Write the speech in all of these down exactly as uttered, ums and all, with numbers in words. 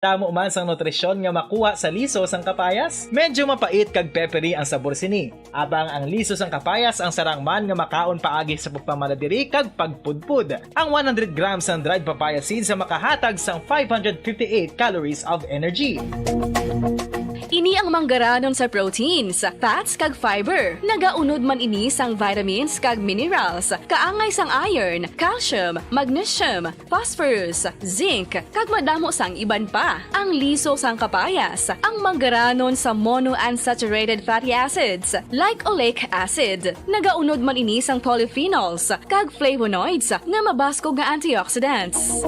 Damo man sang nutrisyon nga makuha sa liso sang kapayas. Medyo mapait kag peppery ang sabor sini. Abang ang liso sang kapayas ang sarang man nga makaon paagi sa pagpamalabiri kag pagpudpod. Ang one hundred grams sang dried papaya seeds ang makahatag sang five hundred fifty-eight calories of energy. Ini ang manggaranon sa proteins, fats, kag fiber. Nagaunod man ini sang vitamins kag minerals, kaangay sang iron, calcium, magnesium, phosphorus, zinc, kag madamo sang iban pa. Ang liso sang kapayas, ang manggaranon sa monounsaturated fatty acids, like oleic acid. Nagaunod man ini sang polyphenols kag flavonoids nga mabaskog nga antioxidants.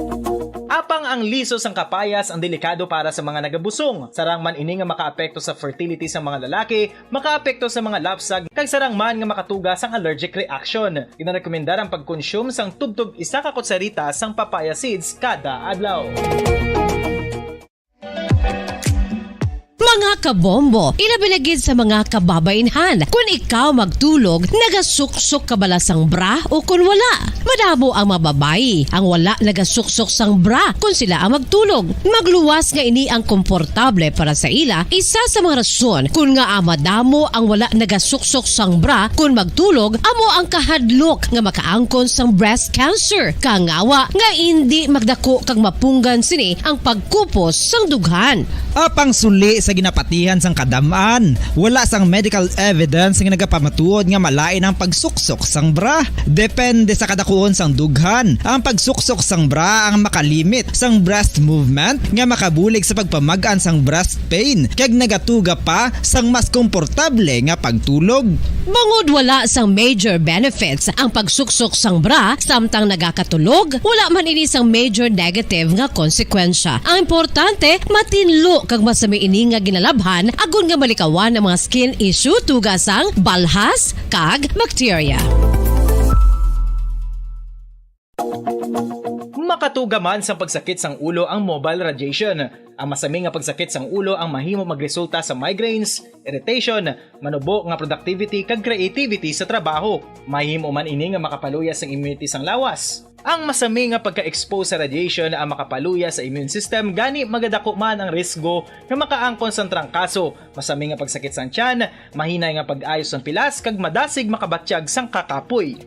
Apang ang liso sang kapayas ang delikado para sa mga nagabusong. Sarang man ini nga makaapekto sa fertility sa mga lalaki, makaapekto sa mga lapsag, kag sarang man nga makatuga sang allergic reaction. Ginarekomendar ang pagkonsume sang tubtob isa ka kutsarita sang papaya seeds kada adlaw. Mga kabombo, ilabi na gid sa mga kababainhan, kun ikaw magtulog, nagasuksok ka bala sang bra o kun wala? Madamo ang mga babayi ang wala nagasuksok sang bra kun sila ang magtulog. Magluwas nga ini ang komportable para sa ila, isa sa mga rason kun ngaa madamo ang wala nagasuksok sang bra kun magtulog amo ang kahadlok nga makaangkon sang breast cancer. Kangawa nga indi magdako kag mapunggan sini ang pagkupos sang dughan. Apang suli sa ginapatihan sang kadam-an, wala sang medical evidence nga nagapamatuod nga malain ang pagsuksok sang bra. Depende sa kadakuon sang dughan, ang pagsuksok sang bra ang makalimit sang breast movement nga makabulig sa pagpamag-an sang breast pain kag nagatuga pa sang mas komportable nga pagtulog. Bangod wala sang major benefits ang pagsuksok sang bra samtang nagakatulog, wala man ini sang major negative nga konsekwensya. Ang importante, matinlo kag masami ini nga ginalabhan agod nga malikawan ang mga skin issue tuga sang balhas kag bakterya. Makatuga man sang pagsakit sang ulo ang mobile radiation. Ang masami nga pagsakit sang ulo ang mahimo magresulta sa migraines, irritation, manubo nga productivity, kag creativity sa trabaho. Mahimo man ini nga makapaluya sang immunity sang lawas. Ang masami nga pagka-expose sa radiation ang makapaluya sa immune system, gani magadako man ang risgo nga makaangkon sang trangkaso, masami nga pagsakit sang tiyan, mahinay nga pag-ayo sang pilas, kag madasig makabatyag sang kakapoy.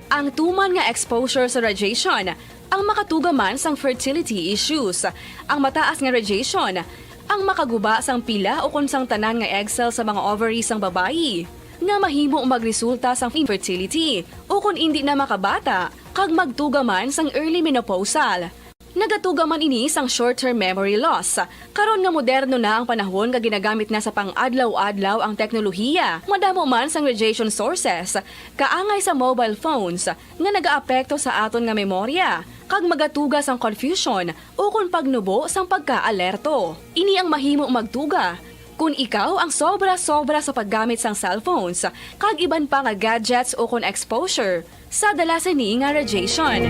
Ang tuman nga exposure sa radiation ang makatuga man sang fertility issues. Ang mataas nga radiation ang makaguba sang pila ukon sang tanan nga egg cell sa mga ovary sang babayi, nga mahimo magresulta sang infertility ukon indi na makabata kag magtuga man sang early menopausal. Nagatuga man ini sang short-term memory loss. Karon nga moderno na ang panahon nga ginagamit na sa pang-adlaw-adlaw ang teknolohiya, madamo man sang radiation sources, kaangay sa mobile phones, nga nagaapekto sa aton nga memorya, kag magatuga sang confusion ukon pagnubo sang pagkaalerto. Ini ang mahimo magtuga kon ikaw ang sobra-sobra sa paggamit sang cellphones kag iban pa nga gadgets ukon exposure sa dala sini nga radiation.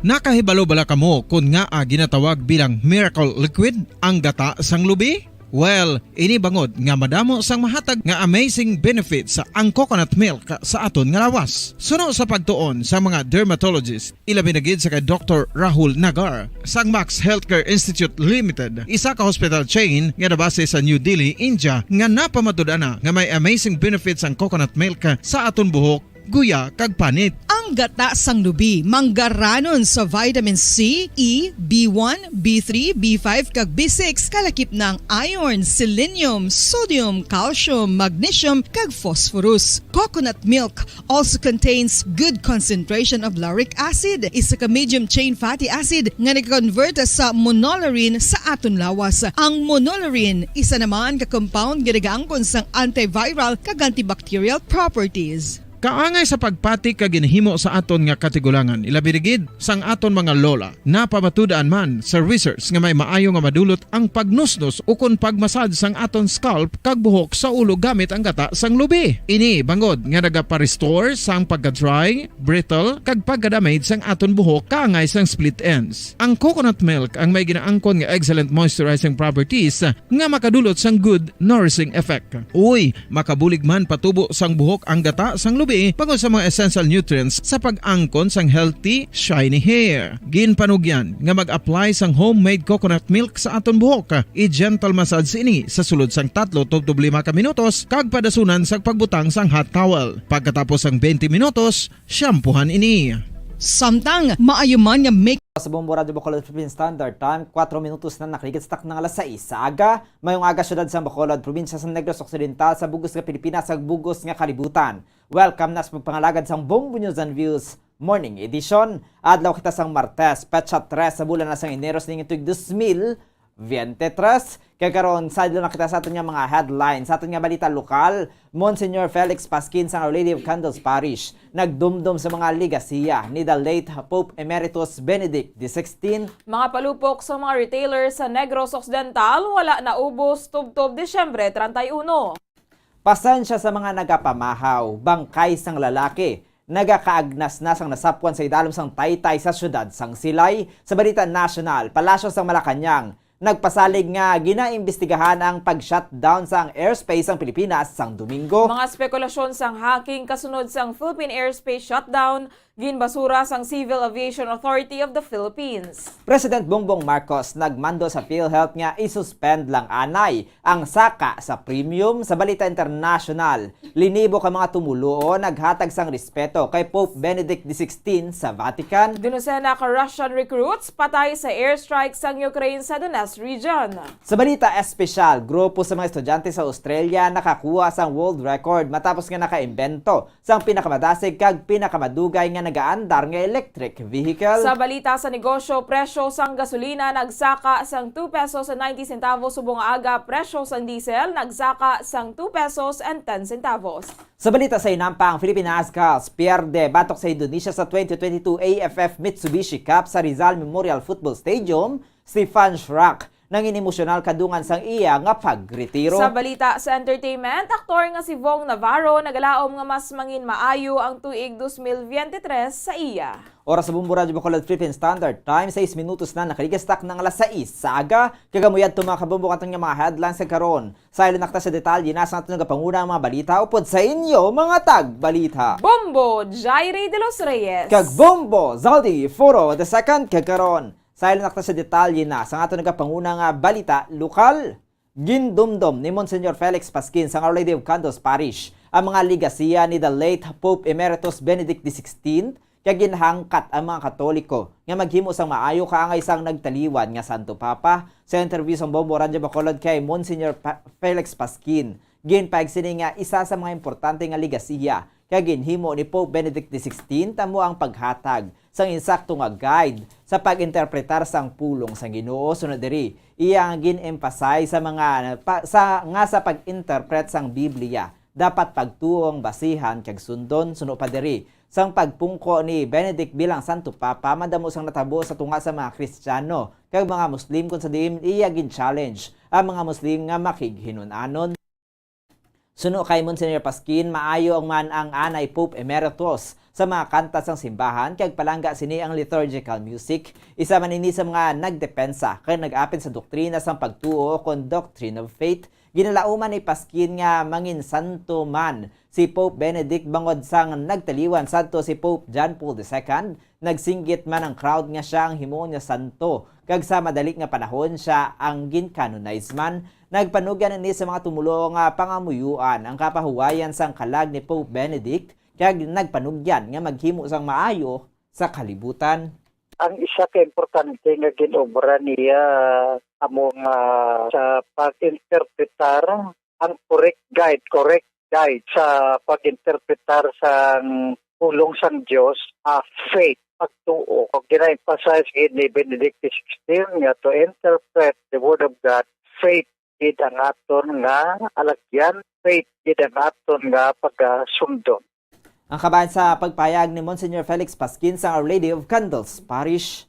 Nakahibalo bala kamo kon ngaa ginatawag bilang miracle liquid ang gata sang lubi? Well, ini bangod nga madamo sang mahatag nga amazing benefits ang coconut milk sa aton nga lawas. Suno sa pagtuon sa mga dermatologist, ilabi na gid sa kay Doktor Rahul Nagar sang Max Healthcare Institute Limited, isa ka hospital chain nga nabase sa New Delhi, India, nga napamatud-an na nga may amazing benefits ang coconut milk sa aton buhok, guya, kag panit. Ang gata sang lubi manggaranon sa vitamin C, E, B one, B three, B five, kag B six, kalakip na ang iron, selenium, sodium, calcium, magnesium, kag phosphorus. Coconut milk also contains good concentration of lauric acid, isa ka medium chain fatty acid nga nag-convert sa monolaurin sa aton lawas. Ang monolaurin, isa naman ka compound nga nagaangkon sang antiviral kag antibacterial properties. Kaangay sa pagpati kag ginahimo sa aton nga katigulangan, ilabi na gid sang aton mga lola. Napamatud-an man sa research nga may maayo nga madulot ang pagnusnos ukon pagmasad sang aton scalp kag buhok sa ulo gamit ang gata sang lubi. Ini bangod nga nagapa-restore sang pagka-dry, brittle, kag pagka-damage sang aton buhok kaangay sang split ends. Ang coconut milk ang may ginaangkon nga excellent moisturizing properties nga makadulot sang good nourishing effect. Uy, makabulig man patubo sang buhok ang gata sang lubi. bangod sa mga essential nutrients sa pag-angkon sang healthy, shiny hair. Ginpanugyan nga mag-apply sang homemade coconut milk sa aton buhok. I-gentle massage ini sa sulod sang tatlo tubtob lima ka minutos kag padasunan sang pagbutang sang hot towel. Pagkatapos sang twenty minutos, shampoohan ini. Samtang maayo man nga make Sa Bombo Radyo Bacolod Philippine Standard Time, kwatro minutos na nakaligat sa takna nga alas sais sa aga. Mayong aga, syudad sang Bacolod, probinsya sa Negros Occidental, sa bug-os nga Pilipinas, sa bug-os nga kalibutan. Welcome na sa pagpangalagad sang Bombo News and Views Morning Edition. Adlaw kita sang Martes, petsa tres sa bulan na sang Enero sa ning tuig dos mil veintitrés. Kag karon, sidlo na kita sa aton nga mga headlines. Sa aton nga balita lokal, Monsignor Felix Pasquin sang Our Lady of Candles Parish nagdumdom sa mga legasiya ni the late Pope Emeritus Benedict the sixteenth. Mga palupok sa mga retailer sa Negros Occidental wala naubos tubtob Disyembre treinta y uno. Pasensya sa mga nagapamahaw, bangkay sang lalaki nagakaagnas na sang nasapwan sa idalom sang taytay sa siyudad sang Silay. Sa balita nasyonal, Palasyo sang Malacañang nagpasalig nga ginaimbestigahan ang pag-shutdown sang airspace sang Pilipinas sang Domingo. Mga spekulasyon sang hacking kasunod sang Philippine airspace shutdown, ginbasura sang Civil Aviation Authority of the Philippines. President Bongbong Marcos nagmando sa PhilHealth nga i-suspend lang anay ang saka sa premium. Sa balita internasyonal, linibo ka mga tumuluo naghatag sang respeto kay Pope Benedict the sixteenth sa Vatican. Dosena ka Russian recruits patay sa airstrike sang Ukraine sa Donetsk region. Sa balita espesyal, grupo sa mga estudyante sa Australia nakakuha sang world record matapos nga nakaimbento sang pinakamadasig kag pinakamadugay nga nagaandar nga electric vehicle. Sa balita sa negosyo, presyo sang gasolina nagsaka sang two pesos and ninety centavos, subong nga aga, presyo sang diesel nagsaka sang two pesos and ten centavos. Sa balita sa inampang, Philippine Asgals pierde batok sa Indonesia sa twenty twenty-two A F F Mitsubishi Cup sa Rizal Memorial Football Stadium. Si Fan Shrak nangin emosyonal kadungan sang iya nga pagretiro. Sa balita sa entertainment, aktor nga si Vong Navarro nagalaom nga mas mangin maayo ang tuig dos mil veintitrés sa iya. Oras sa Bombo Radyo Bacolod Philippine Standard Time, sais minutos na nakaligas sa takna nga alas sais sa aga. Kag amo yadto, mga kabombo, aton nga mga headlines sa karon. Saylo na kita sa detalye na sa aton nagapanguna ang mga balita upod sa inyo, mga tagbalita. Bombo Jairi de los Reyes. Kag Bombo Zaldi Foro the second kag karon. Saylo na kita sa detalye na sa aton nagapanguna nga balita lokal. Gindumdom ni Monsignor Felix Pasquin sang Our Lady of Candles Parish ang mga legasiya ni the late Pope Emeritus Benedict the sixteenth, kag ginhangkat ang mga Katoliko nga maghimo sang maayo kaangay sang nagtaliwan nga Santo Papa. Sa interview sang Bombo Radyo Bacolod kay Monsignor Pa-, Felix Pasquin, ginpahayag sini nga isa sa mga importante nga legasiya kag ginhimo ni Pope Benedict the sixteenth amo ang paghatag sang insakto nga guide sa pag-interpretar sang pulong sang Ginoo. Sunod diri, iya nga gin-emphasize sa mga pa, sa, nga sa pag-interpret sang Biblia, dapat pagtuo ang basihan kag sundon. Suno pa diri, sang pagpungko ni Benedict bilang Santo Papa, madamo sang natabo sa tunga sa mga Kristiyano kag mga Muslim, kon sa diin iya gin-challenge ang mga Muslim nga makighinun-anon. Suno kay Monsignor Pasquin, maayo ang man ang anay Pope Emeritus sa mga kanta sang simbahan kag palangga sini ang liturgical music. Isa man ini sa mga nagdepensa kag nag-apil sa doktrina sang pagtuo, kon doctrine of faith. Ginalauman ni Pasquin nga mangin santo man si Pope Benedict bangod sang nagtaliwan sadto si Pope John Paul the second. Nagsinggit man ang crowd nga sia ang himuon nga santo, kag sa madali nga panahon sia ang gin-canonize man. Nagpanugyan ini sa mga tumoluo nga pangamuyuan ang kapahuwayan sang kalag ni Pope Benedict, kag nagpanugyan nga maghimo sang maayo sa kalibutan. Ang isa ka importante nga gin-obra niya amo nga sa pag-interpretar ang correct guide, correct guide sa pag-interpretar sang pulong sang Dios, ah, faith, pagtuo. Gina-emphasize gid ni Benedict the sixteenth nga to interpret the Word of God, faith gid ang aton nga alagyan, faith gid ang aton nga pagasundon. Ang kabahin sa pagpahayag ni Monsignor Felix Pasquin sang Our Lady of Candles Parish.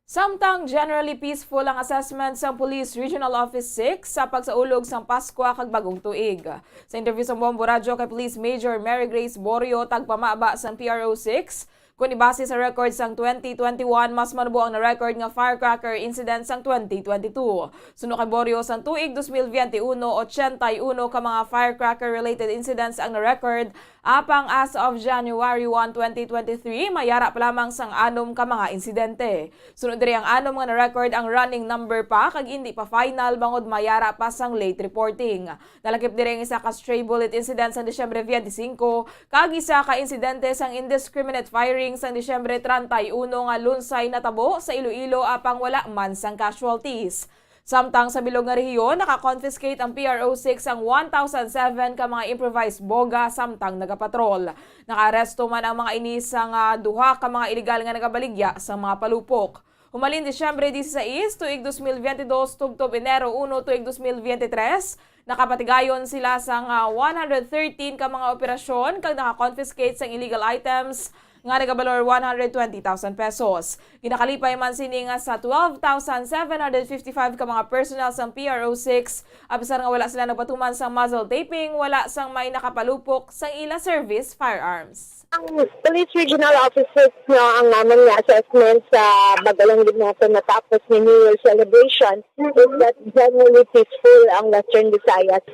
Samtang generally peaceful ang assessment sang Police Regional Office six sa pagsaulog sang Paskwa kag Bagong Tuig. Sa interview sa Bombo Radyo kay Police Major Mary Grace Borio, tagpamaba sang P R O six, kun ibase sa record sang twenty twenty-one, mas manubo ang na-record nga firecracker incident sang twenty twenty-two. Suno kay Borio, sang tuig dos mil veintiuno, ochenta y uno ka mga firecracker-related incidents ang na-record Apang as of January one, twenty twenty-three, mayara pa lamang sang anom ka mga insidente. Sunod diri ang anom nga na-record ang running number pa kag indi pa final bangod mayara pa sang late reporting. Nalakip diri ang isa ka stray bullet incident sang Disyembre twenty-five kag isa ka insidente sang indiscriminate firing sang Disyembre treinta y uno nga lunsay natabo sa Iloilo apang wala man sang casualties. Samtang sa bilog nga rehiyon, naka-confiscate ang P R O six sang one thousand seven ka mga improvised boga samtang nagapatrol. Nakaaresto man ang mga ini sang, ah, duha ka mga iligal nga nagabaligya sa mga palupok. Humalin Disyembre dieciséis, tuig dos mil veintidós, tubtob Enero uno, tuig dos mil veintitrés, nakapatigayon sila sang, ah, one hundred thirteen ka mga operasyon kag naka-confiscate sang illegal items nga nagabalor one hundred twenty thousand pesos. Ginakalipay man sini nga sa twelve thousand seven hundred fifty-five ka mga personnel sang P R O six, apisar nga wala sila nagpatuman sang muzzle taping, wala sang may nakapalupok sang ila service firearms. Ang Police Regional Office six, no, ang namon nga assessment sa bag-o lang gid naton natapos nga New Year celebration is that generally peaceful ang Western Visayas.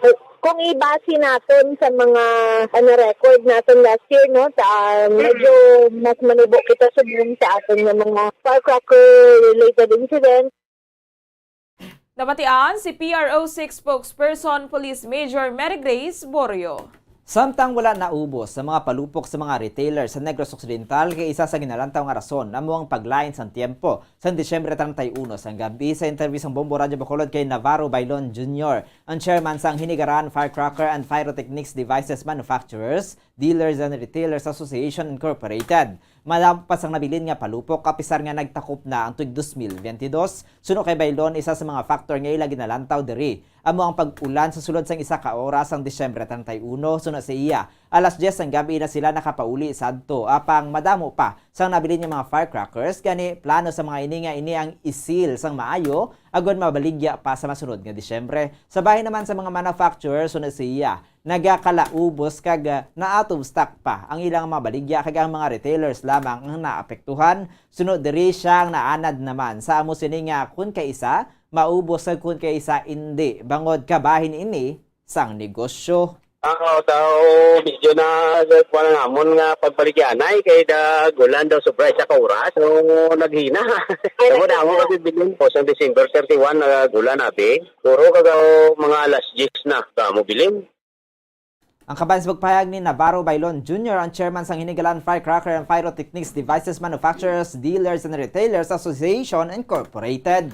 Kung ibase naton sa mga, ano, record naton last year, no, sa, medyo mas manubo kita subong sa aton nga mga firecracker-related incidents. Nabatian si P R O six spokesperson Police Major Mary Grace Borio. Samtang wala naubos sa mga palupok sa mga retailer sa Negros Occidental, kay isa sa ginalantaw nga rason amo ang paglain sang tiyempo sang Disyembre treinta y uno sang gabi. Sa interview sang Bombo Radyo Bacolod kay Navarro Bailon Junior, ang chairman sang Hinigaran Firecracker and Pyrotechnics Devices Manufacturers, Dealers and Retailers Association Incorporated, madamo pa sang nabilin nga palupok apisar nga nagtakop na ang tuig dos mil veintidós. Suno kay Bailon, isa sa mga factor nga ila ginalantaw diri amo ang pag-ulan sa sulod sang isa ka oras sang Disyembre treinta y uno. Suno sa iya, alas diyes sang gabi na sila nakapauli sadto, apang madamo pa sang nabilin nga mga firecrackers, gani plano sa mga ini nga ini ang isil sang maayo agod mabaligya pa sa masunod nga Disyembre. Sa bahin naman sa mga manufacturer, suno sa iya, nagakalaubos kag, ah, na-out of stock pa ang ilang mga baligya kag ang mga retailers lamang ang naapektuhan. Suno diri, siya ang naanad naman sa amo sini nga kun kaisa maubos kag kun kaisa indi, bangod kabahin ini sang negosyo. Ah, tao, medyo na, kuwan ang amon nga pagbaligyanay kay dag-ulan daw sobra isa ka oras. So, naghina. Ay, Tamo naghina. Damo kasi bilin po sa December thirty-one, nag-ulan abi. Puro kagaw mga alas diyes na. Damo bilin. Ang kaban sa pagpahayag ni Navarro Bailon Junior, ang chairman sang Hinigalan Firecracker and Pyrotechnics Devices Manufacturers, Dealers and Retailers Association Incorporated.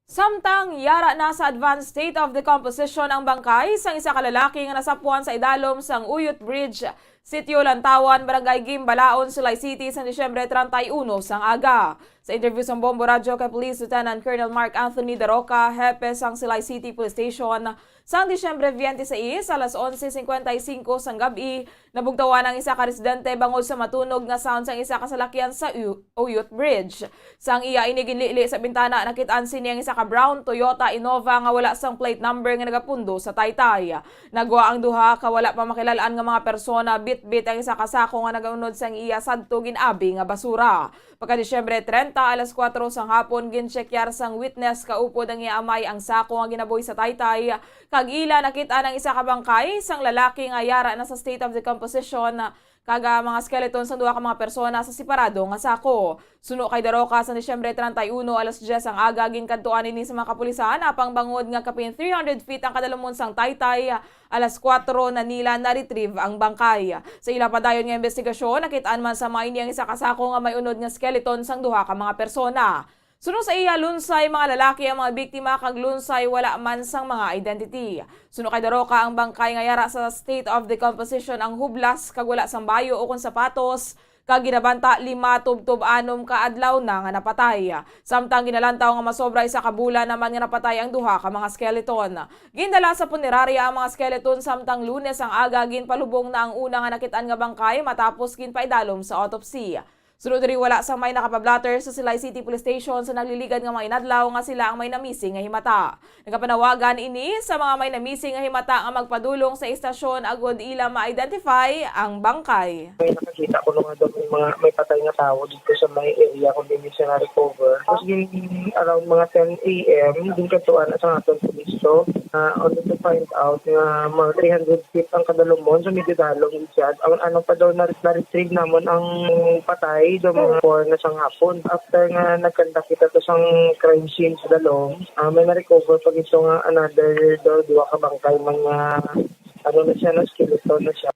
Samtang yara na sa advanced state of decomposition ang bangkay sang isa ka lalaki nga nasapuan sa idalom sang Uyot Bridge, Sitio Lantawan, Barangay Gimbalaon, Silay City, sang Disyembre treinta y uno sang aga. Sa interview sang Bombo Radyo kay Police Lieutenant Colonel Mark Anthony Daroca, hepe sang Silay City Police Station, sang Disyembre twenty-six, alas onse cincuenta y cinco sang gab-i, nabugtawan ang isa ka residente bangod sa matunog nga sound sang isa ka salakyan sa U-, Uyot Bridge. Sang iya ini ginlili sa bintana, nakit-an sini ang isa ka brown Toyota Innova nga wala sang plate number nga nagapundo sa Taytay. Nagwa ang duha ka wala pa makilal-an nga mga persona, bitbit ang isa ka sako nga nagaunod sang iya sadto gin-abi nga basura. Pagka Disyembre treinta, alas kuwatro sang hapon, gin-tsekyar sang witness kaupod ang iya amay ang sako nga ginabuhi sa Taytay, kag ila nakit-an ang isa ka bangkay sang lalaki nga yara na sa state of decomposition, kag, ah, mga skeleton sang duha ka mga persona sa separado nga sako. Suno kay Daroca, sa Disyembre treinta y uno, alas diyes ang aga, ginkadtuan ini sa mga kapulisan, apang bangod nga kapin three hundred feet ang kadalumon sang Taytay, alas kuwatro na nila na-retrieve ang bangkay. Sa ila padayon nga investigasyon, nakit-an man sa mga ini ang isa ka sako nga may unod nga skeleton sang duha ka mga persona. Suno sa iya, lunsay mga lalaki ang mga biktima kag lunsay wala man sang mga identity. Suno kay Daroca, ang bangkay nga yara sa state of decomposition ang hublas kag wala sang bayo ukon sapatos, kag ginabanta lima tubtob anom ka adlaw na nga napatay. Samtang ginalantaw nga masobra isa ka bulan naman nga napatay ang duha ka mga skeleton. Gindala sa punerarya ang mga skeleton, samtang Lunes ang aga ginpalubong na ang una nga nakit-an nga bangkay matapos ginpaidalom sa autopsy. Suno diri, wala sang may nakapablatter sa Silay City Police Station sa nagliligad nga mga inadlaw nga sila ang may na-missing nga himata. Nagapanawagan ini sa mga may na-missing nga himata nga magpadulong sa istasyon agod ila ma-identify ang bangkay. May nakakita ko nga daw may mga, may patay nga tawo dito sa may area ko din sa na-recover. Tapos yung around mga ten A M, din kadtuan sa aton pulis to. Ah, only to find out nga mga three hundred feet ang kadalumon, so medyo dalom gid siya. Ang ano pa daw, na, na-retrieve namon ang patay daw mga four na sang hapon. After nga nagkanta kita to sang crime scene sa dalom, ah, may na-recover pa gid to nga another daw duha ka bangkay, mga ano na siya, na skeleton na siya.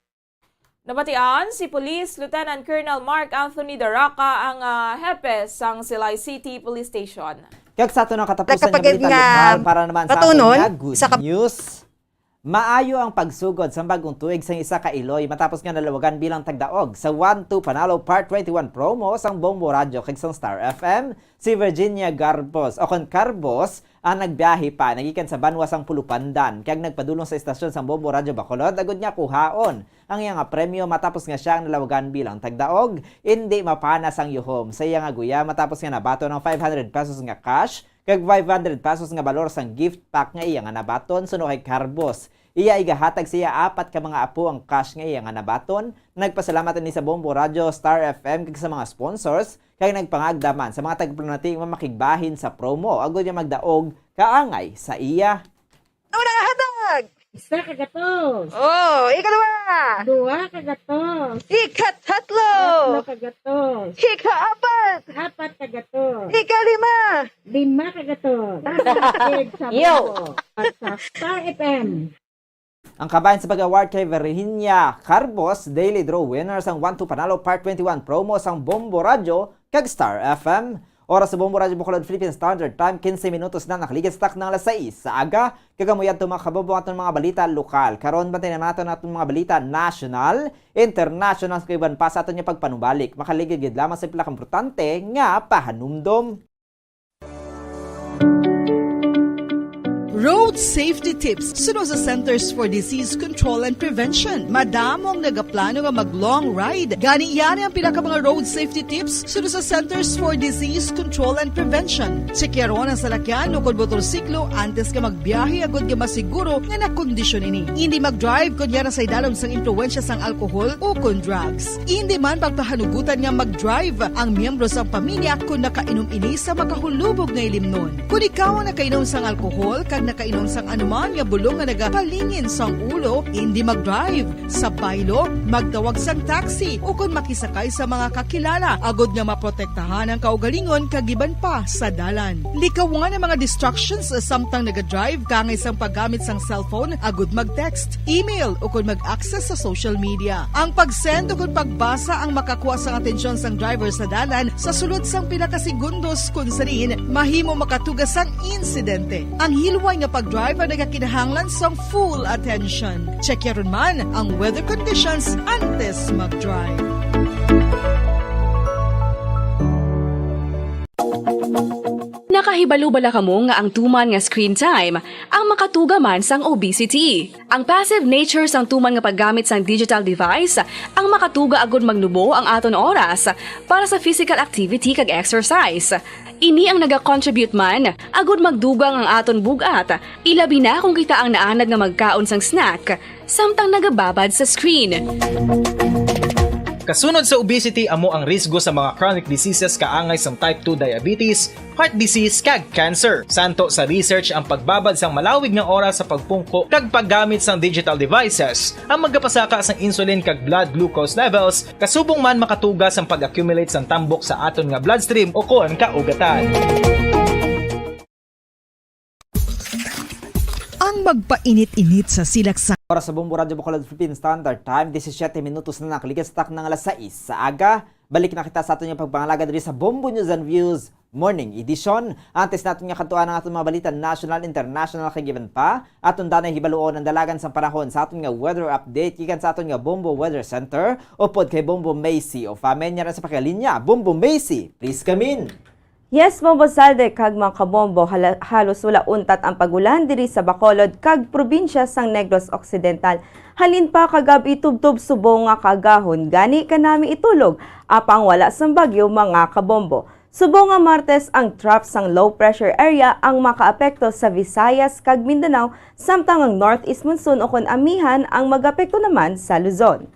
Nabatian si Police Lieutenant Colonel Mark Anthony Daraca, ang, ah, hepe sang Silay City Police Station. Kag sa aton ang katapusan nga balita lokal, para naman sa aton nga good news. Maayo ang pagsugod sa bagong tuig sang isa ka Iloy matapos nga nalawagan bilang tagdaog sa One Two Panalo Part twenty-one promo sang Bombo Radyo kag sang Star F M, si Virginia Garbos, o kon Carbos, ang nagbiyahe pa nagikan sa banwa sang Pulupandan kag nagpadulong sa istasyon sang Bombo Radyo Bacolod agud nga kuhaon ang iya nga premyo matapos nga siya ang nalawagan bilang tagdaog. Indi mapanas ang yuhom sa iya nga guya matapos nga nabaton ang five hundred pesos nga cash kag five hundred pesos nga balor sang gift pack nga iya nga nabaton suno kay Carbos. Iya igahatag sa iya apat ka mga apo ang cash nga iya nga nabaton. Nagpasalamat ini sa Bombo Radyo, Star F M kag sa mga sponsors kag nagpangagda man sa mga tagpalamati nga makigbahin sa promo agud nga magdaog kaangay sa iya. Ano na nga hatag? Isa ka gatos. Oh, ikaduha. Duha ka gatos. Ikatatlo. Tatlo ka gatos. Ikaapat. Apat ka gatos. Ikalima. Lima ka gatos. Sa Yo. At sa Star F M. Ang kabahin sa pag-award kay Virginia Carbos, Daily Draw winner sang One Two Panalo Part twenty-one promo sang Bombo Radyo kag Star F M. Oras sa Bombo Radyo Bacolod Philippine Standard Time, quince minutos na nakaligid sa takna nga alas sais sa aga. Kag amo yadto, mga kabombo, aton mga balita lokal. Karon, bantayan naton aton mga balita national, international, kag iban pa sa aton nga pagpanumbalik. Makaligid gid lamang sa pila ka importante nga pahanumdom. Road safety tips suno sa Centers for Disease Control and Prevention. Madamo ang nagaplano nga mag-long ride. Gani, yari ang pila ka mga road safety tips suno sa Centers for Disease Control and Prevention. Tsekyaron ang salakyan ukon motorsiklo antes nga magbiyahe agud nga masiguro nga nakondisyon ini. Indi mag-drive kon yara sa idalom sang impluwensya sang alkohol ukon drugs. Indi man pagpahanugutan nga mag-drive ang miyembro sang pamilya kon nakainom ini sa makahulubog nga ilimnon. Kon ikaw ang nakainom sang alkohol kag nakainom sang anuman nga bulong nga nagapalingin sang ulo, indi mag-drive. Sa baylo, magtawag sang taxi ukon makisakay sa mga kakilala agod nga maprotektahan ang kaugalingon kag iban pa sa dalan. Likawan ang mga distractions samtang naga-drive, kaangay sang paggamit sang cellphone agod mag-text, email, ukon mag-access sa social media. Ang pag-send ukon pagbasa ang makakuha sang atensyon sang driver sa dalan sa sulod sang pila ka segundos, kun sa diin mahimo makatuga sang insidente. Ang hilway nga pag-drive ang nagakinahanglan sang full attention. Check yaron man ang weather conditions antes mag-drive. Nakahibalo bala kamo nga ang tuman nga screen time ang makatuga man sang obesity? Ang passive nature sang tuman nga paggamit sang digital device ang makatuga agud magnubo ang aton oras para sa physical activity kag exercise. Ini ang naga-contribute man agud magdugang ang aton bug-at, ilabi na kon kita ang naanad nga magkaon sang snack samtang nagababad sa screen. Kasunod sa obesity amo ang risgo sa mga chronic diseases kaangay sang type two diabetes, heart disease, kag cancer. Santo sa research, ang pagbabad sang malawig nga oras sa pagpungko kag paggamit sang digital devices ang magapasaka sang insulin kag blood glucose levels, kasubong man makatuga sang pag-accumulate sang tambok sa aton nga bloodstream ukon kaugatan. Ang magpainit-init sa silak sa. Oras sa Bombo Radyo Bacolod Philippine Standard Time, disisiete minutos na nakaligid sa takna nga alas sais sa aga. Balik na kita sa aton nga pagpangalaga diri sa Bombo News and Views Morning Edition. Antes naton nga kadtuan ang aton mga balita national, international, kag iban pa, aton danay hibaluon ang dalagan sang panahon sa aton nga weather update gikan sa aton nga Bombo Weather Center upod kay Bombo Macy. O famen niya sa pakalinya, Bombo Macy, please come in. Yes, Bombo Zalde kag mga kabombo, hala- halos wala untat ang pag-ulan diri sa Bacolod kag probinsya sang Negros Occidental. Halin pa kagab-i tubtob subong nga kaagahon gani kanami itulog, apang wala sang bagyo, mga kabombo. Subong nga Martes, ang trough sang low pressure area ang makaapekto sa Visayas kag Mindanao, samtang ang northeast monsoon ukon amihan ang magapekto naman sa Luzon.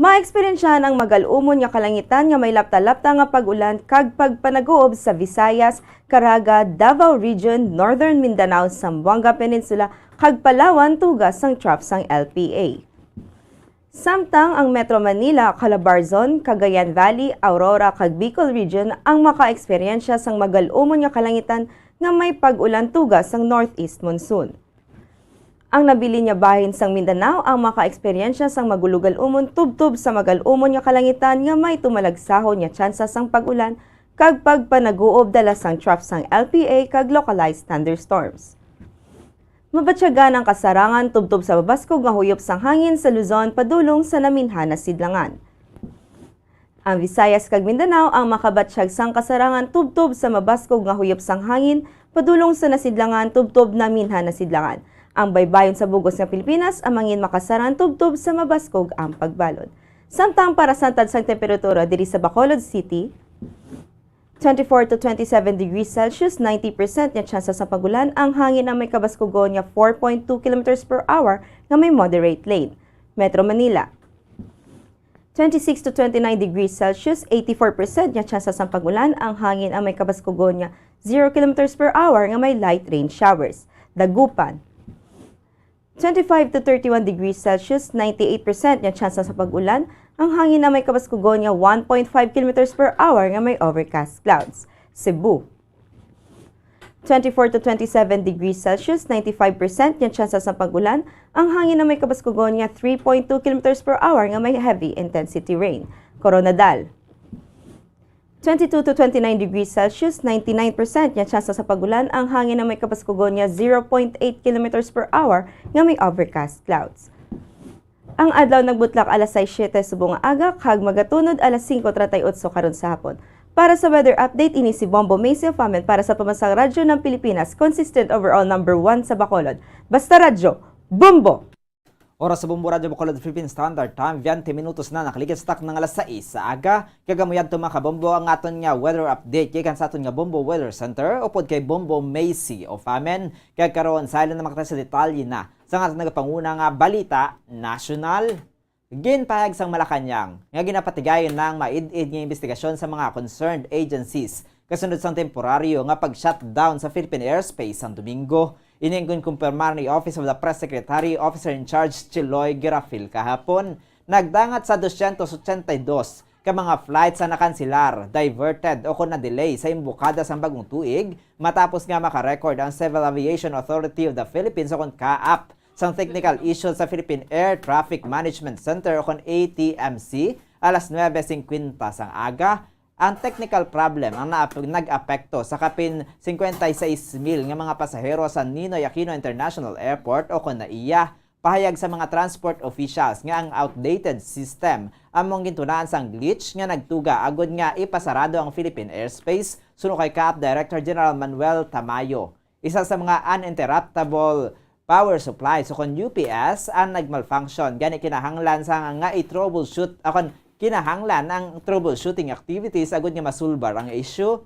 Maeksperiensyahan ang magal-umon nga kalangitan nga may lapta-lapta nga pag-ulan kag pagpanaguob sa Visayas, Caraga, Davao Region, Northern Mindanao, Zamboanga Peninsula, kag Palawan tuga sang trough sang L P A. Samtang ang Metro Manila, Calabarzon, Cagayan Valley, Aurora, kag Bicol Region ang makaeksperyensya sang magal-umon nga kalangitan nga may pag-ulan tuga sang northeast monsoon. Ang nabilin nga bahin sang Mindanao ang makaeksperyensya sang magulogal-umon tubtob sa magal-umon nga kalangitan nga may tumalagsahon nga tsansa sang pag-ulan kag pagpanaguob dala sang trough sang L P A kag localized thunderstorms. Mabatyagan ang kasarangan tubtob sa mabaskog nga huyop sang hangin sa Luzon padulong sa naminhan na sidlangan. Ang Visayas kag Mindanao ang makabatyag sang kasarangan tubtob sa mabaskog nga huyop sang hangin padulong sa nasidlangan tubtob naminhan na sidlangan. Ang baybayon sa bug-os nga Pilipinas ang mangin makasarangan tubtob sa mabaskog ang pagbalod. Samtang para sa antad sang temperatura diri sa Bacolod City, twenty-four to twenty-seven degrees Celsius, ninety percent nga tsansa sa pag-ulan, ang hangin ang may kabaskugon nga four point two kilometers per hour nga may moderate lane. Metro Manila, twenty-six to twenty-nine degrees Celsius, eighty-four percent nga tsansa sang pag-ulan, ang hangin ang may kabaskugon nga zero kilometers per hour nga may light rain showers. Dagupan, twenty-five to thirty-one degrees Celsius, ninety-eight percent nga tsansa sa pag-ulan, ang hangin ang may kabaskugon nga one point five kilometers per hour nga may overcast clouds. Cebu, twenty-four to twenty-seven degrees Celsius, ninety-five percent nga tsansa sa pag-ulan, ang hangin na may kabaskugon nga three point two kilometers per hour nga may heavy intensity rain. Koronadal, twenty-two to twenty-nine degrees Celsius, ninety-nine percent nga tsansa sa pag-ulan, ang hangin na may kabaskugon nga zero point eight kilometers per hour nga may overcast clouds. Ang adlaw nagbutlak alas sais siyete subong nga aga kag magatunod alas singko treinta y ocho karon sa hapon. Para sa weather update, ini si Bombo Macy of Amen para sa Pamansang Radyo ng Pilipinas, consistent overall number one sa Bacolod. Basta Radyo, Bombo! Oras sa Bombo Radyo Bacolod Philippine Standard Time, twenty minutos na nakaligid sa takna nga alas sais sa aga. Kag amo yadto, mga kabombo, ang aton nga weather update gikan sa aton nga Bombo Weather Center upod kay Bombo Macy of Amen. Kag karon, sa halin na makita sa detalye na sa nga nagapanguna nga balita nasyonal. Ginpahayag sang Malacañang nga ginapatigayon na ang maid-id nga imbestigasyon sa mga concerned agencies kasunod sang temporaryo nga pag-shutdown sa Philippine airspace sang Domingo. Ini ang ginkumpirmar ni Office of the Press Secretary, Officer in Charge Chiloy Girafil kahapon. Nagdangat sa dosyentos ochenta y dos ka mga flights ang nakanselar, diverted, o kon na-delay sa imbokada sang bagong tuig, matapos nga maka-record ang Civil Aviation Authority of the Philippines, o kon CAAP, sang technical issue sa Philippine Air Traffic Management Center, o kon A T M C, alas nuebe singkwenta sang aga. Ang technical problem ang naap-, nag-apekto sa kapin singkwenta y seis mil nga mga pasahero sa Ninoy Aquino International Airport, o kon NAIA. Pahayag sa mga transport officials nga ang outdated system amo ang gintunaan sang glitch nga nagtuga agod nga ipasarado ang Philippine airspace, suno kay CAAP Director General Manuel Tamayo. Isa sa mga uninterruptible power supplies, o kon U P S, ang nagmalfunction, gani kinahanglan sa nga i-troubleshoot, o kon kinahanglan ang troubleshooting activities agud nga masulbar ang issue.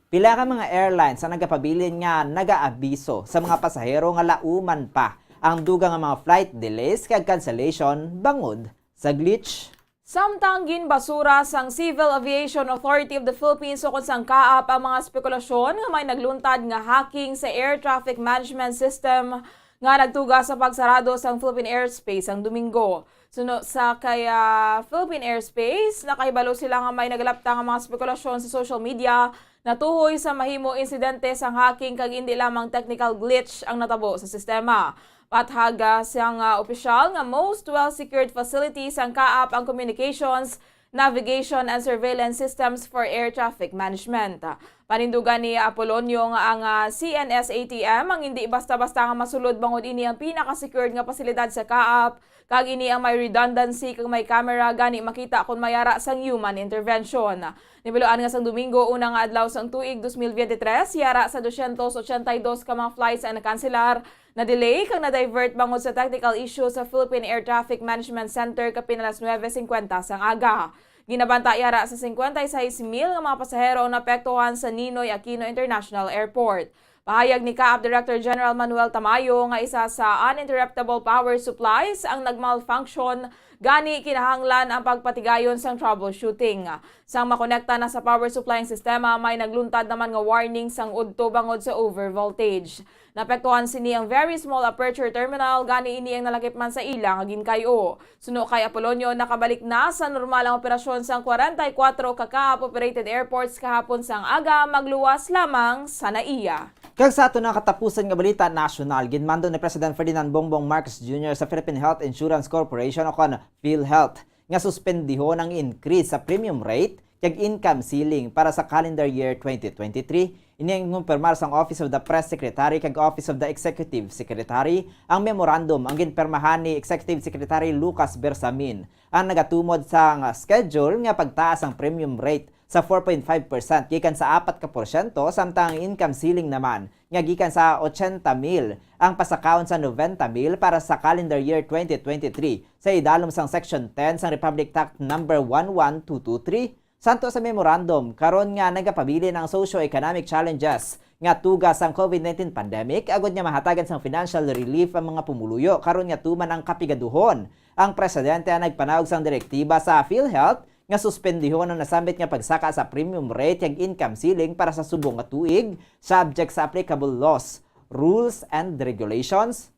Pila ka mga airlines ang nagapabilin nga nagaabiso sa mga pasahero nga lauman pa ang dugang nga mga flight delays kag cancellation bangod sa glitch. Samtang ginbasura sang Civil Aviation Authority of the Philippines, o kon sang CAAP, ang mga spekulasyon nga may nagluntad nga hacking sa air traffic management system nga nagtuga sa pagsarado sang Philippine airspace ang Domingo. Suno sa kay, ah, Philippine Airspace, nakahibalo sila nga may nagalapta nga mga spekulasyon sa social media natuhoy sa mahimo insidente sang hacking kag indi lamang technical glitch ang natabo sa sistema. Pathag, ah, sang, ah, opisyal nga most well-secured facilities sang CAAP ang communications, navigation, and surveillance systems for air traffic management. Panindugan ni Apolonio nga ang, ah, C N S A T M ang indi basta-basta nga masulod bangod ini ang pinaka-secured nga pasilidad sa CAAP, kag ini ang may redundancy kag may camera, gani makita kon may yara sang human intervention. Nahibaluan nga sang Domingo, una nga adlaw sang tuig dos mil veintitrés, yara sa dosyentos ochenta y dos ka mga flights ang nakanselar, na-delay kag na-divert bangod sa technical issue sa Philippine Air Traffic Management Center kapin alas nuebe singkwenta sang aga. Ginabanta yara sa singkwenta y seis mil nga mga pasahero ang naapektuhan sa Ninoy Aquino International Airport. Pahayag ni CAAP Director General Manuel Tamayo nga isa sa uninterruptible power supplies ang nagmalfunction, Gani, kinahanglan ang pagpatigayon sang troubleshooting. Sang makonekta na sa power supply ang sistema, may nagluntad naman nga warning sang udto bangod sa overvoltage. Naapektuhan sini ang very small aperture terminal, gani ini ang nalakip man sa ila nga ginkay-o. Suno kay Apolonio, nakabalik na sa normal ang operasyon sang forty-four ka CAAP-operated airports kahapon sang aga, magluwas lamang sa NAIA. Kag sa aton nga katapusan nga balita nasyonal, ginmando ni President Ferdinand Bongbong Marcos Junior sa Philippine Health Insurance Corporation o kon PhilHealth nga suspendihon ang increase sa premium rate kag income ceiling para sa calendar year twenty twenty-three. Ini ang ginkumpirmar sang Office of the Press Secretary kag Office of the Executive Secretary. Ang memorandum ang ginpirmahan ni Executive Secretary Lucas Bersamin, ang nagatumod sang schedule nga pagtaas ang premium rate sa four point five percent gikan sa apat ka porsyento, samtang ang income ceiling naman nga gikan sa ochenta mil ang pasakaon sa noventa mil para sa calendar year twenty twenty-three sa idalom sang Section ten sang Republic Act Number one one two two three. Santo sa memorandum, karon nga nagapabilin ang socio-economic challenges nga tuga sang COVID nineteen pandemic, agud nga mahatagan sang financial relief ang mga pumuluyo karon nga tuman ang kapigaduhon, ang presidente ang nagpanaog sang direktiba sa PhilHealth nga suspendihon ang nasambit nga pagsaka sa premium rate kag income ceiling para sa subong nga tuig, subject sa applicable laws, rules, and regulations.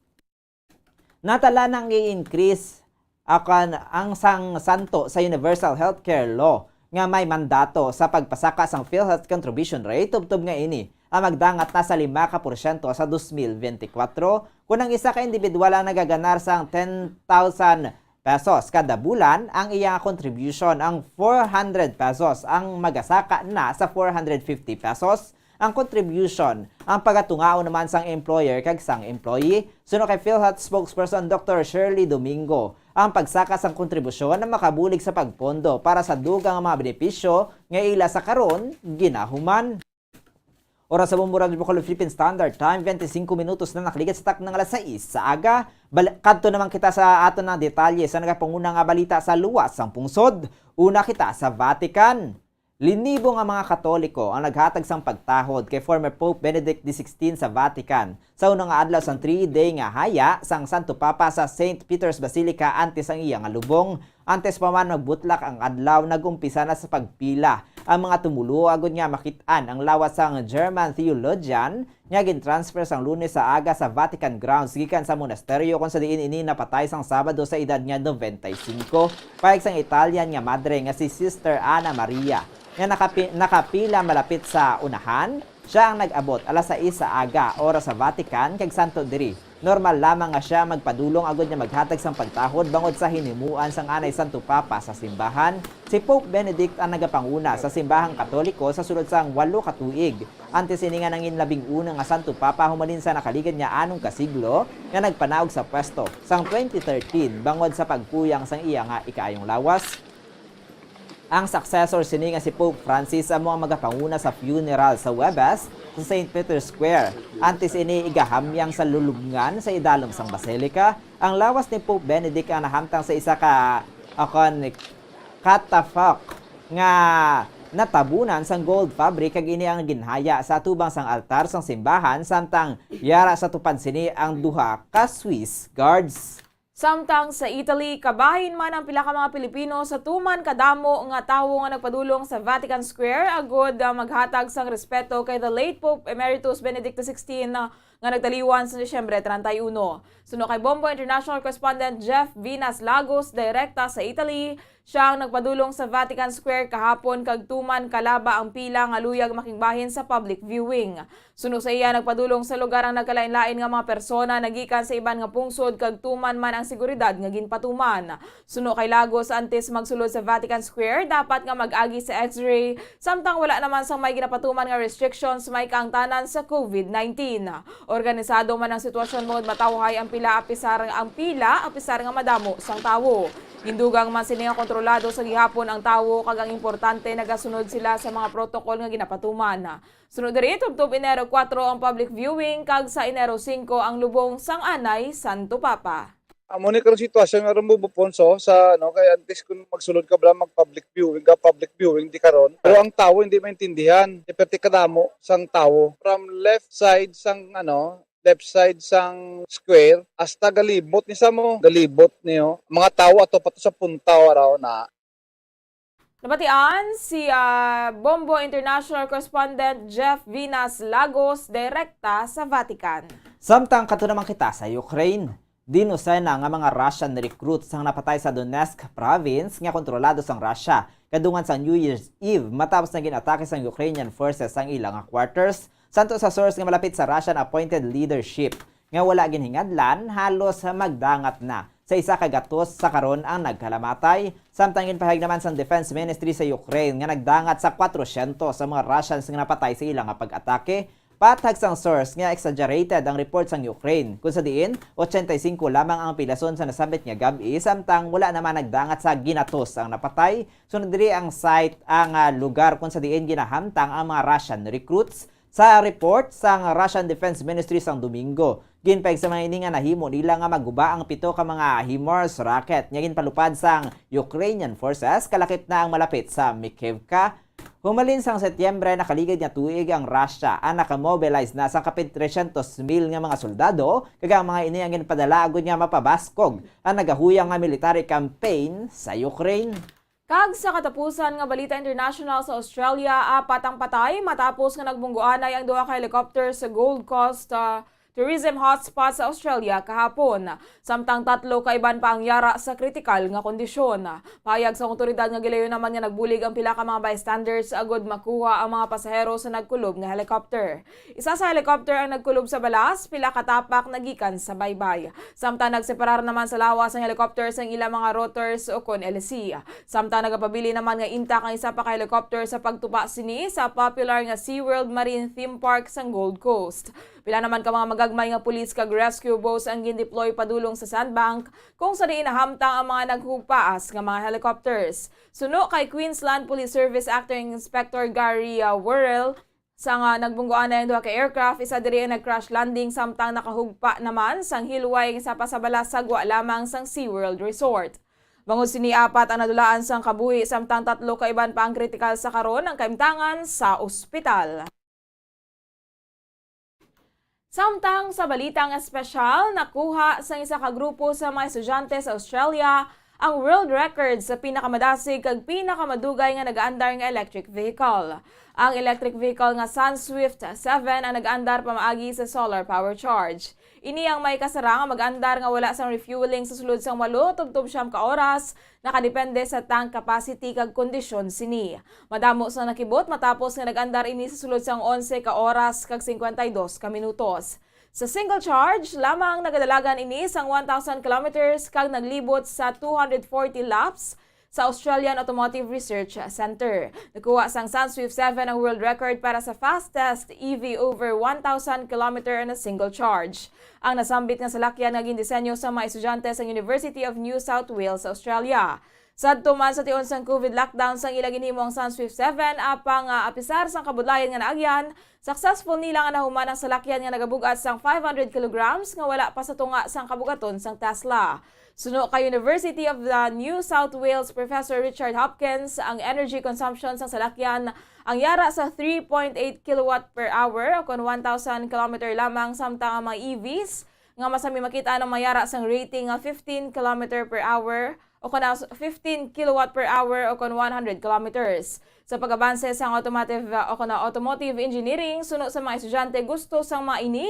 Natala na ang i-increase akan ang sang santo sa Universal Healthcare Law nga may mandato sa pagpasaka sang PhilHealth contribution rate, tubtob nga ini ang magdangat na sa lima ka porsyento sa dos mil bente kwatro, kun ang isa ka individual ang nagaganar sang ten thousand pesos kada bulan, ang iya contribution ang four hundred pesos, ang magasaka na sa four hundred fifty pesos ang contribution. Ang pagatungaon naman sang employer kag sang employee, suno kay PhilHealth spokesperson Doctor Shirley Domingo, ang pagsaka sang kontribusyon ang makabulig sa pagpondo para sa dugang nga mga benepisyo nga ila sa karon ginahuman. Oras sa Bombo Radyo Bacolod Philippine Standard Time, twenty-five minutos na nakaligid sa takna nga alas sais sa aga. Bal-, kadto naman kita sa aton nga detalye sa nagapanguna nga balita sa luwas sang pungsod. Una kita sa Vatican. Linibo nga mga Katoliko ang naghatag sang pagtahod kay former Pope Benedict the sixteenth sa Vatican sa una nga adlaw sang three-day nga haya sang Santo Papa sa Saint Peter's Basilica antes ang iya nga lubong. Antes pa man magbutlak ang adlaw, nag-umpisa na sa pagpila ang mga tumoluo agod nga makit-an ang lawas sang German theologian nga gin-transfer sang Lunes sa aga sa Vatican grounds gikan sa monasteryo, kung sa diin ini napatay sang Sabado sa edad nga noventa y cinco. Pahayag sang Italian nga madre nga si Sister Anna Maria, nga nakapi-, nakapila malapit sa unahan, siya ang nag-abot alas sais sa aga, oras sa Vatican, kag santo diri. Normal lamang nga siya magpadulong agod nga maghatag sang pagtahod bangod sa hinimuan sang anay Santo Papa sa simbahan. Si Pope Benedict ang nagapanguna sa simbahang Katoliko sa sulod sang walo ka tuig. Antes ini nga nanginlabing una nga Santo Papa humalin sa nakaligad nga anom ka siglo nga nagpanaog sa pwesto sang twenty thirteen bangod sa pagkuyang sang iya nga ikaayong lawas. Ang successor sini nga si Pope Francis amo ang magapanguna sa funeral sa Huwebes sa Saint Peter's Square. Antes ini igahamyang sa lulubngan sa idalom sang basilica. Ang lawas ni Pope Benedict ang nahamtang sa isa ka, akon, catafalque nga natabunan sang gold fabric, kag ini ang ginhaya sa atubang sang altar sang simbahan, samtang yara sa tupad sini ang duha ka Swiss guards. Samtang sa Italy, kabahin man ang pila ka mga Pilipino sa tuman kadamo nga tawo nga nagpadulong sa Vatican Square agud, ah, maghatag sang respeto kay the late Pope Emeritus Benedict the sixteenth, ah, nga nagtaliwan sa Disyembre treinta y uno. Suno kay Bombo International Correspondent Jeff Vinas Lagos, direkta sa Italy, siya ang nagpadulong sa Vatican Square kahapon kag tuman kalaba ang pila nga luyag makigbahin sa public viewing. Suno sa iya, nagpadulong sa lugar ang nagkalain-lain nga mga persona nagikan sa iban nga pungsod kag tuman man ang seguridad nga ginpatuman. Suno kay Lagos, antes magsulod sa Vatican Square, dapat nga mag-agi sa X-ray, samtang wala naman sang may ginapatuman nga restrictions may kaangtanan sa COVID nineteen. Organisado man ang sitwasyon bangod matawhay ang pila apisar, ang pila apisar nga madamo sang tawo. Gindugang man sini nga kontrolado sa gihapon ang tawo kag ang importante nagasunod sila sa mga protocol nga ginapatuman. Sunod diri, tubtob Enero kuwatro ang public viewing kag sa Enero singko ang lubong sang anay Santo Papa. Amo ni karon sitwasyon nga Rambubo Ponso sa, ano, kay antes kun magsulod ka bala mag public viewing, ga public viewing di karon. Pero ang tawo hindi maintindihan. Di perti kadamo sang tawo. From left side sang, ano, left side sang square, hasta galibot ni sa mo, galibot niyo. Mga tawo ato pa to sa punta, wala na. Nabatian si, ah, Bombo International Correspondent Jeff Vinas Lagos, direkta sa Vatican. Samtang kadto naman kita sa Ukraine. Dinusena nga mga Russian recruits ang napatay sa Donetsk province nga kontrolado sang Russia kadungan sang New Year's Eve, matapos nga gin-atake sang Ukrainian forces ang ila nga quarters. Santo sa source nga malapit sa Russian appointed leadership nga wala ginhingadlan, halos magdangat na sa isa ka gatos sa karon ang nagkalamatay. Samtang ginpahayag naman sang Defense Ministry sa Ukraine nga nagdangat sa kwatrosyentos ang mga Russians nga napatay sa ila nga pag-atake. Patag sang source nga exaggerated ang report sang Ukraine, kung sa diin ochenta y cinco lamang ang pilason sa nasambit nga gab-i, samtang wala naman nagdangat sa ginatos ang napatay. Sunod diri ang site, ang, ah, lugar kung sa diin ginahamtang ang mga Russian recruits. Sa report sang Russian Defense Ministry sang Domingo, ginpahayag sa mga ini nga nahimo nila nga maguba ang pito ka mga HIMARS rocket nga ginpalupad sang Ukrainian forces kalakip na ang malapit sa Mykhivka. Humalin sang Setyembre nakaligad nga tuig, ang Russia ang nakamobilize na sa kapin tresyentos mil nga mga soldado, kag ang mga ini ang ginpadala agod nga mapabaskog ang nagahuyang nga military campaign sa Ukraine. Kag sa katapusan nga balita international, sa Australia, apat ang patay matapos nga nagbunggoanay ang duha ka helicopter sa Gold Coast, ah, tourism hotspot sa Australia kahapon, samtang tatlo ka iban pa ang yara sa kritikal nga kondisyon. Pahayag sa awtoridad nga gilayon naman nga nagbulig ang pila ka mga bystanders agud makuha ang mga pasahero sa nagkulob nga helicopter. Isa sa helicopter ang nagkulob sa balas, pila ka tapak nagikan sa baybay. Samtang nagseparar naman sa lawas ang helicopter sang ila mga rotors ukon hélice. Samtang nagapabilin naman nga intact ang isa pa ka helicopter sa pagtupa sini sa popular nga SeaWorld Marine Theme Park sang Gold Coast. Pila naman ka mga magagmay nga pulis kag rescue boats ang gindeploy padulong sa sandbank, kung sa diin nahamtang ang mga naghugpaas nga mga helicopters. Suno kay Queensland Police Service Acting Inspector Gary, ah, Worrell, sa nga nagbunggoanay ang duha ka aircraft, isa diri ang nag-crash landing, samtang nakahugpa naman sang hilway ang isa pa sa balas sagwa lamang sang SeaWorld Resort. Bangod sini, apat ang nadulaan sang kabuhi, samtang tatlo ka iban pa ang kritikal sa karon ang kaimtangan sa ospital. Samtang sa balitang espesyal, nakuha sang isa ka grupo sa mga estudyante sa Australia ang world record sa pinakamadasig kag pinakamadugay nga nagaandar nga electric vehicle. Ang electric vehicle nga Sunswift seven ang nagaandar pamaagi sa solar power charge. Ini ang may kasara nga mag-andar nga wala sang refueling sa sulod sang walo tubtob siyam ka oras, nakadepende sa tank capacity kag kondisyon sini. Madamo sang nakibot matapos nga nag-andar ini sa sulod sang onse ka oras kag singkwenta y dos ka minutos. Sa single charge lamang, nagadalagan ini sang one thousand kilometers kag naglibot sa two hundred forty laps sa Australian Automotive Research Centre. Nakuha sang Sunswift seven ang world record para sa fastest E V over one thousand kilometer on a single charge. Ang nasambit nga salakyan nga gindisenyo sa mga estudyante sa University of New South Wales, Australia. Sadto man sa tion sang COVID lockdown sang ila ginhimo ang Sunswift seven, apang, ah, apisar sang kabudlayan nga naagyan, successful nila nga nahuman ang salakyan nga nagabug-at sang five hundred kilograms nga wala pa sa tunga sang kabug-aton sang Tesla. Suno kay University of the New South Wales Professor Richard Hopkins, ang energy consumption sang salakyan ang yara sa three point eight kilowatt per hour, o kon one thousand kilometer lamang, samtang ang mga E Vs nga masami makita ang mayara sang rating nga fifteen kilometer per hour, o kon fifteen kilowatt per hour, o kon one hundred kilometers. Sa pag-abanse sang automotive, uh, o kon automotive engineering, suno sa mga estudyante, gusto sang mga ini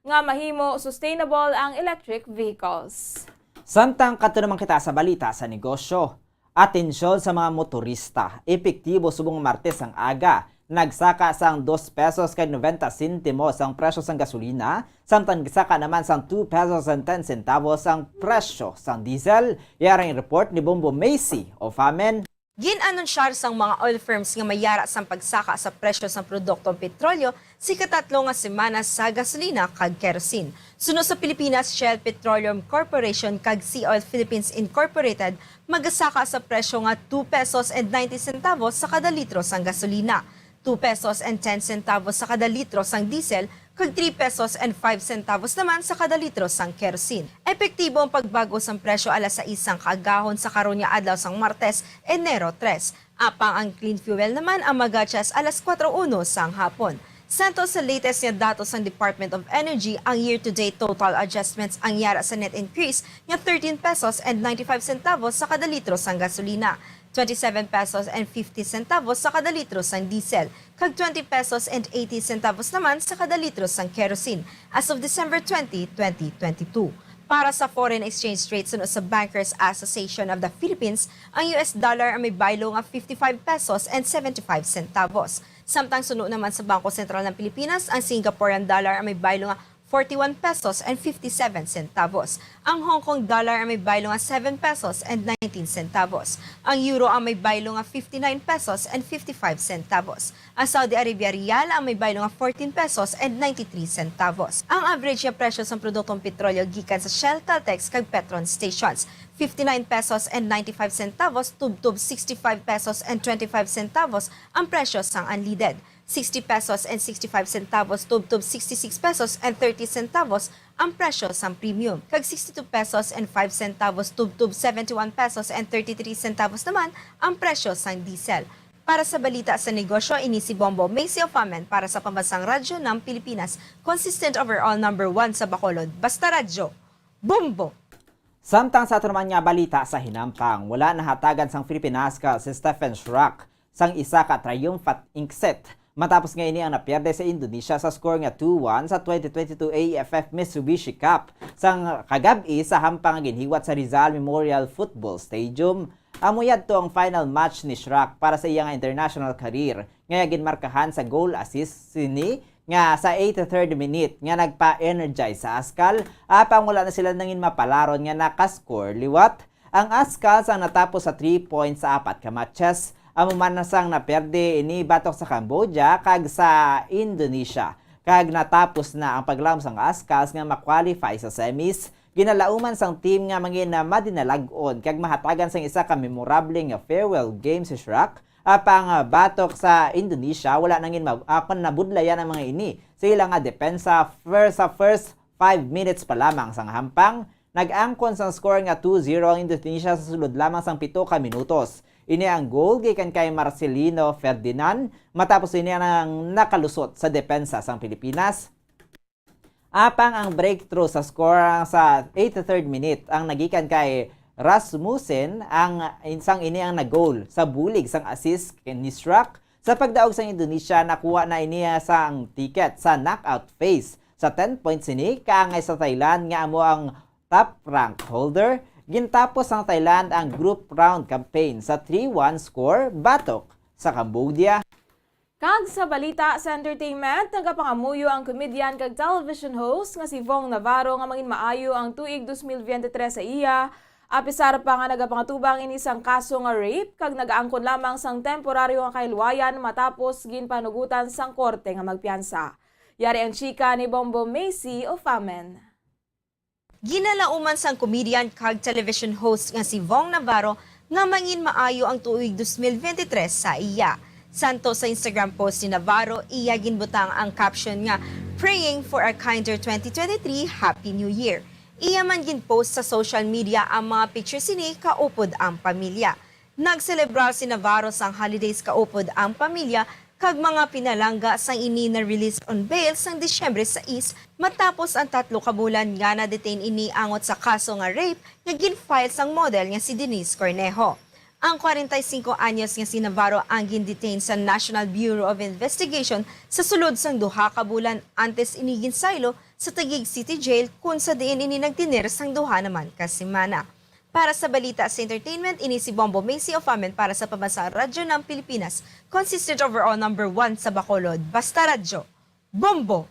nga mahimo sustainable ang electric vehicles. Samtang kadto naman kita sa balita sa negosyo. Atensyon sa mga motorista. Epektibo subong Martes ang aga, nagsaka sang dos pesos kag noventa sentimos ang presyo sang gasolina, samtang nagsaka naman sang two pesos and ten centavos ang presyo sang diesel. Yari ang report ni Bombo Macy Ofamen. Gin-anunsyar sang mga oil firms nga mayara sang pagsaka sa presyo sang produktong petrolyo sa ikatatlo nga semana sa gasolina kag kerosene. Suno sa Pilipinas, Shell Petroleum Corporation kag Sea Oil Philippines Incorporated magasaka sa presyo nga two pesos and ninety centavos sa kada litro sang gasolina, two pesos and ten centavos sa kada litro sang diesel, kag three pesos and five centavos naman sa kada litro sang kerosene. Epektibo ang pagbago sang presyo alas sais sang kaagahon sa karon nga adlaw sang Martes, Enero tres. Apang ang clean fuel naman ang magachas alas kuwatro uno sang hapon. Santo sa latest nga datos sang Department of Energy, ang year-to-date total adjustments ang yara sa net increase nga thirteen pesos and ninety-five centavos sa kada litro sang gasolina, twenty-seven pesos and fifty centavos sa kada litro sang diesel, kag twenty pesos and eighty centavos naman sa kada litro sang kerosene as of December twenty, twenty twenty-two. Para sa foreign exchange rate, suno sa Bankers Association of the Philippines, ang U S dollar ang may baylo nga fifty-five pesos and seventy-five centavos. Samtang suno naman sa Bangko Sentral ng Pilipinas, ang Singaporean dollar ang may baylo nga forty-one pesos and fifty-seven centavos. Ang Hong Kong dollar ang may baylo nga seven pesos and nineteen centavos. Ang euro ang may baylo nga fifty-nine pesos and fifty-five centavos. Ang Saudi Arabia riyal ang may baylo nga fourteen pesos and ninety-three centavos. Ang average nga presyo sang produktong petrolyo gikan sa Shell, Caltex, kag Petron stations, fifty-nine pesos and ninety-five centavos tubtob sixty-five pesos and twenty-five centavos ang presyo sang unleaded, sixty pesos and sixty-five centavos tubtob sixty-six pesos and thirty centavos ang presyo sang premium, kag sixty-two pesos and five centavos tubtob seventy-one pesos and thirty-three centavos naman ang presyo sang diesel. Para sa balita sa negosyo, ini si Bombo Macy of Amen para sa Pambansang Radyo ng Pilipinas, consistent overall number one sa Bacolod. Basta Radyo, Bombo! Samtang sa aton naman nga balita sa hinampang, wala nahatagan sang Philippine ASCAL si Stephen Schrock sang isa ka triumphant ink set matapos nga ini ang napierde sa Indonesia sa score nga two one sa twenty twenty-two A F F Mitsubishi Cup sang kagab-i sa hampang nga ginhiwat sa Rizal Memorial Football Stadium. Amo yadto ang final match ni Schrock para sa iya nga international career, nga ginmarkahan sa goal assist sini nga sa eighty-third minute nga nagpa-energize sa ASCAL, apang wala na sila nangin mapalaron nga nakascore liwat. Ang ASCAL sang natapos sa three points sa apat ka matches, amo man na sang naperde ini batok sa Cambodia kag sa Indonesia, kag natapos na ang paglaom sang ASCAL nga ma-qualify sa semis. Ginalauman sang team nga mangin madinalag-on kag mahatagan sang isa ka memorable nga farewell game si Schrock. Apang, ah, batok sa Indonesia, wala nangin ma-, ah, kon nabudlayan ang mga ini sa ila nga depensa fir-, sa first five minutes pa lamang sang hampang. Nag-angkon sang score nga two zero ang Indonesia sa sulod lamang sang pito ka minutos. Ini ang goal gikan kay Marcelino Ferdinand, matapos ini ang nakalusot sa depensa sang Pilipinas. Apang ang breakthrough sa score sa eighty-third minute ang nagikan kay Rasmussen, ang insang ini ang nag-goal sa bulig sang assist kay ni Schrock. Sa pagdaog sang Indonesia, nakuha na ini sang ticket sa knockout phase. Sa ten points ini, kaangay sa Thailand nga amo ang top rank holder. Gintapos sang Thailand ang group round campaign sa three one score batok sa Cambodia. Kag sa balita sa entertainment, nagapangamuyo ang comedian kag television host nga si Vong Navarro nga mangin maayo ang tuig dos mil biyente tres sa iya, apisar pa nga nagapangatubang ini sang kaso nga rape kag nagaangkon lamang sang temporaryo nga kahilwayan matapos ginpanugutan sang korte nga magpiyansa. Yari ang chika ni Bombo Macy of Amen. Ginalauman sang comedian kag television host nga si Vong Navarro nga mangin maayo ang tuig dos mil biyente tres sa iya. Santo sa Instagram post ni Navarro, iya ginbutang ang caption nga "Praying for a kinder twenty twenty-three, Happy New Year." Iya man ginpost sa social media ang mga picture sini kaupod ang pamilya. Nagselebrar si Navarro sang holidays kaupod ang pamilya kag mga pinalangga sang ini na-release on bail sang Disyembre sais, matapos ang tatlo ka bulan nga na-detain ini angot sa kaso nga rape nga gin-file sang model nga si Denise Cornejo. Ang kwarenta y singko anyos nga si Navarro ang gin-detain sa National Bureau of Investigation sa sulod sang duha ka bulan antes ini ginsaylo sa Taguig City Jail, kun sa diin ini nagtener sang duha naman ka semana. Para sa balita sa entertainment, ini si Bombo Macy of Amen para sa Pambansang Radyo ng Pilipinas, consistent overall number one sa Bacolod. Basta Radyo, Bombo!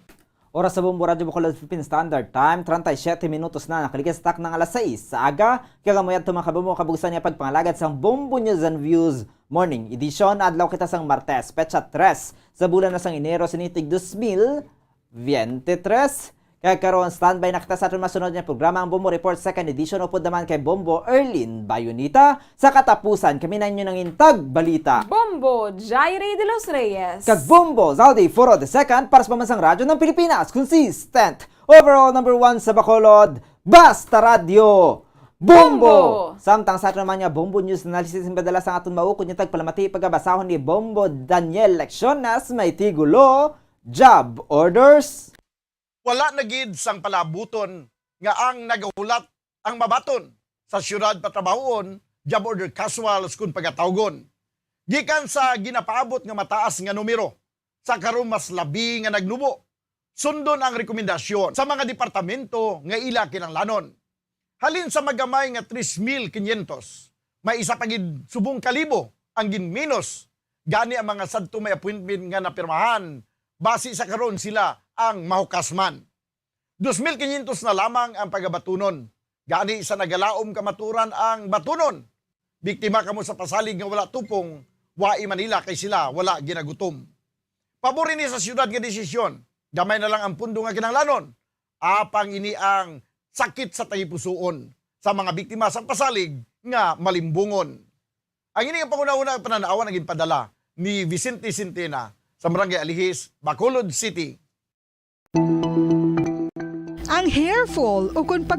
Oras sa Bombo Radyo Bacolod Philippine Standard Time, treinta y siete minutos na, nakalikas tak ng alas sais sa aga. Kaya kamuya ito, mga kabombo, kabugusan niya pagpangalagad sang Bombo News and Views Morning Edition. Adlaw kita sang Martes, petsa tres sa bulan na sang Enero, sinitig dos mil, biyente tres. Kag karon, standby na kita sa aton masunod nga programa, ang Bombo Report Second Edition, upod naman kay Bombo Erlin Bayonita. Sa katapusan, kami na inyo nangin tagbalita, Bombo Jairi de los Reyes. Kag Bombo Zaldi Foro the Second para sa Pambansang Radyo ng Pilipinas. Consistent, overall number one sa Bacolod, Basta Radyo, Bombo! Bombo! Samtang sa aton naman nga Bombo News Analysis, ang padala sang aton maukod nga tagpalamati, pagabasahon ni Bombo Daniel Lecciones, may tigulo, Job orders. Wala na gid sang palabuton nga ang nagahulat ang mabaton sa siyudad patrabahoon, job order, casuals kon pagatawgon. Gikan sa ginapaabot nga mataas nga numero, sa karon mas labi nga nagnubo. Sundon ang rekomendasyon sa mga departamento nga ila kinahanglanon. Halin sa magamay nga tres mil quinientos, may isa pa gid subong kalibo ang ginminos. Gani ang mga sadto may appointment nga napirmahan basi sa karon sila ang mahukas man. Dos mil quinientos na lamang ang pagabatunon. Gani sa nagalaom kamaturan ang batunon. Biktima kamo sa pasalig nga wala tupong, wai Manila kay sila wala ginagutom. Pabor ini sa siyudad nga desisyon. Gamay na lang ang pundo nga kinahanglanon. Apang ini ang sakit sa tagipusoon sa mga biktima sang pasalig nga malimbungon. Ang ini nga panghunahuna nga panan-awan ang ginpadala ni Vicente Centena sa Barangay Alihis, Bacolod City. Ang hair fall ukon pag